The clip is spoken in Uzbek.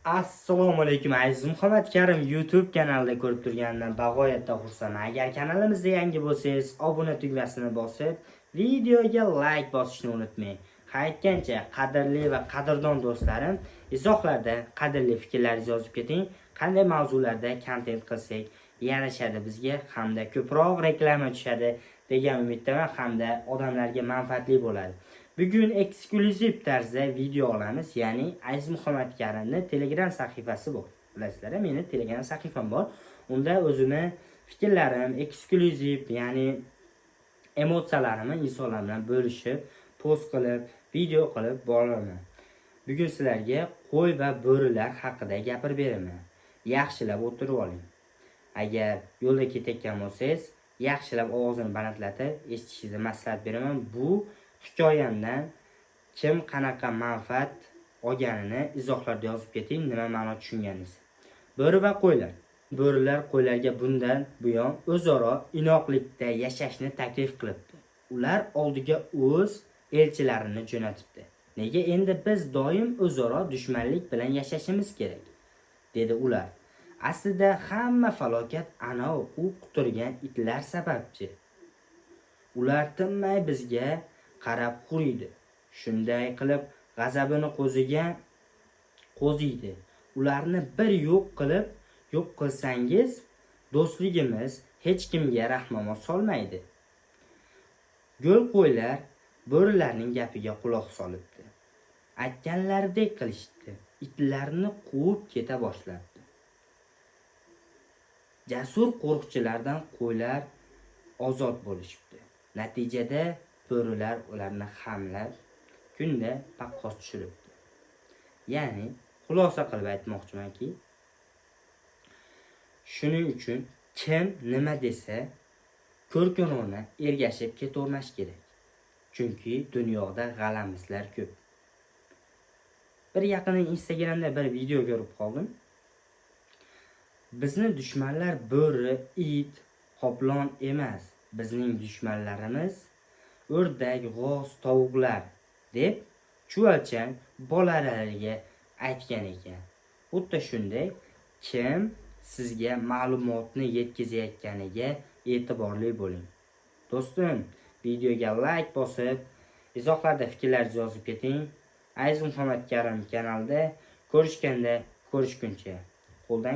Assalomu alaykum, aziz Muhammad Karim YouTube kanalida ko'rib turganimdan bag'oyatda xursandman. Agar kanalimizda yangi bo'lsangiz, obuna tugmasini bosib, videoga like bosishni unutmang. Ha, aytgancha, qadrli va qadrdon do'stlarim, izohlarda qadrli fikrlaringizni yozib keting. Qanday mavzularda kontent qilsak yarashadi bizga hamda ko'proq reklama tushadi degan umiddaman hamda odamlarga manfaatli bo'ladi. Bugun eksklyuziv tarzda video olamiz, ya'ni Aziz Muhammad Karimni Telegram sahifasi bor. Bilasizlar, meni Telegram sahifam bor. Unda o'zimni fikrlarim, eksklyuziv, ya'ni emotsiyalarimni insonlar bilan bo'lishib, post qilib, video qilib boraman. Bugun sizlarga qo'y va bo'rilar haqida gapirib beraman. Yaxshilab o'tirib oling. Agar yo'lda ketayotgan bo'lsangiz, yaxshilab ovozini balandlatib eshitishingizni maslahat beraman. Bu hikoyamdan kim qanaqa manfaat olganini izohlarda yozib keting, nima ma'no tushunganingizni. Bo'ri va qo'ylar. Bo'rilar qo'ylarga bundan buyon o'zaro inoqlikda yashashni taklif qilibdi. Ular oldiga o'z elchilarini jo'natibdi. "Nega endi biz doim o'zaro dushmanlik bilan yashashimiz kerak?" dedi ular. "Aslida hamma falokat anov u quturgan itlar sababchi. Ular tinmay bizga qarab huriydi. Shunday qilib g'azabini qo'zigan qo'ziydi. Ularni bir yo'q qilsangiz, do'stligimiz hech kimga rahmamo solmaydi." Go'l qo'ylar bo'rilarning gapiga quloq solibdi. Aytganlaridek qilishibdi. Itlarni quvib keta boshlabdi. Jasur qo'riqchilardan qo'ylar ozod bo'lishibdi. Natijada bo'rilar ularni hamlab, kunda paqqos tushiribdi. Ya'ni xulosa qilib aytmoqchimanki, shuning uchun kim nima desa, ko'r-ko'rona ergashib ketavermash kerak. Chunki dunyoda g'alamislar ko'p. Bir yaqinda Instagramda bir video ko'rib qoldim. "Bizni dushmanlar bo'ri, it, qoplon emas. Bizning dushmanlarimiz o'rdak, g'oz, tovuqlar", deb chuvalchang bolalariga aytgan ekan. Xuddi shunday, kim sizga ma'lumotni yetkazayotganiga e'tiborli bo'ling. Do'stim, videoga like bosib, izohlarda fikrlaringizni yozib keting. Aziz Muhammad Karim kanalida ko'rishganda ko'rishguncha. Qo'ldan